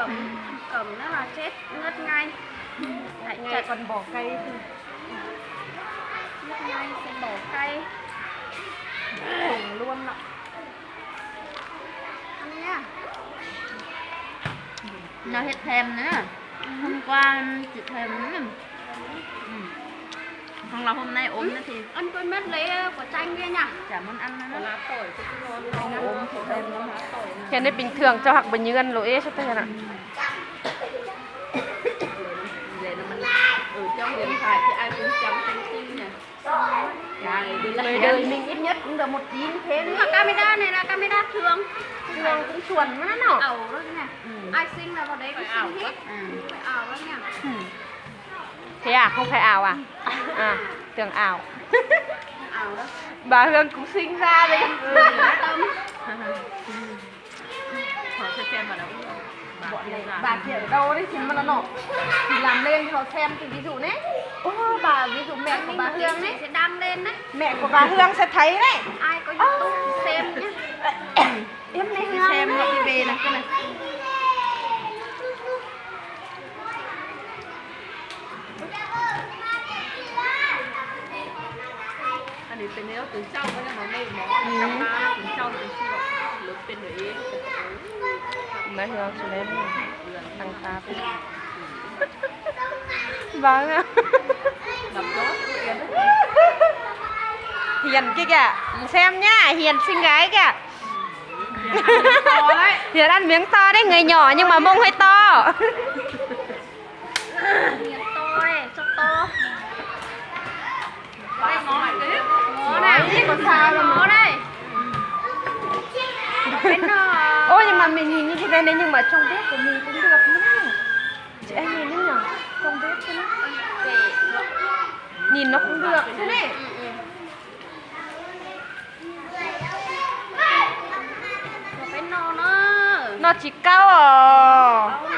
Cơm, cơm nó là chết ngất ngay. Tại ngay còn bỏ cây thì ngất ngay sẽ bỏ cây. Thủng luôn đó. Ăn nha. Nó hết thêm nữa. Hôm qua chị thêm nữa. Hoặc là hôm nay ốm nữa thì ăn quên mất lấy, ờ, quả chanh kia nha. Chả muốn ăn nữa. Thế nên bình thường cho hạt bình như ăn lỗ ế sắp tên ạ. Vậy là mình ở trong điện thoại thì ai cũng chấm thông tin nè. Người đời mình ít nhất cũng được một chín thế. Nhưng mà camera này là camera thường. Thường cũng chuẩn mà nó. Ảo đó nha. Ai xinh là vào đấy cũng xinh hết. Phải ảo đó nha. Thế à, không phải ảo à? À, tưởng ảo. Ảo đó. Bà Hương cũng sinh ra đây. Ừ, yên tâm. Họ xem xem vào đó. Bà kia ở đâu đấy thì mà nó nọ. Thì làm lên thì họ xem thì ví dụ đấy. Ô, bà ví dụ mẹ của bà Hương đấy. Sẽ đăng lên đấy. Mẹ của bà Hương sẽ thấy đấy. Ai có YouTube thì xem nhá. Em này Hương xem nó đi về này, cái này. Má Hương xù lem, tăng ta. Vâng ạ. Hiền kia kìa, xem nhá, Hiền xinh gái kìa. Hiền ăn miếng to đấy, người nhỏ nhưng mà mông hơi to. Miếng to này, cho to. Đây, ngó này, ngó này, ngó này. Ôi, nhưng mà mình nhìn như thế này, nhưng mà trong bếp của mình cũng được nữa. Chị em nhìn nhá, trong bếp thế này. Nhìn nó cũng được thế này. Noj tsis kaub os.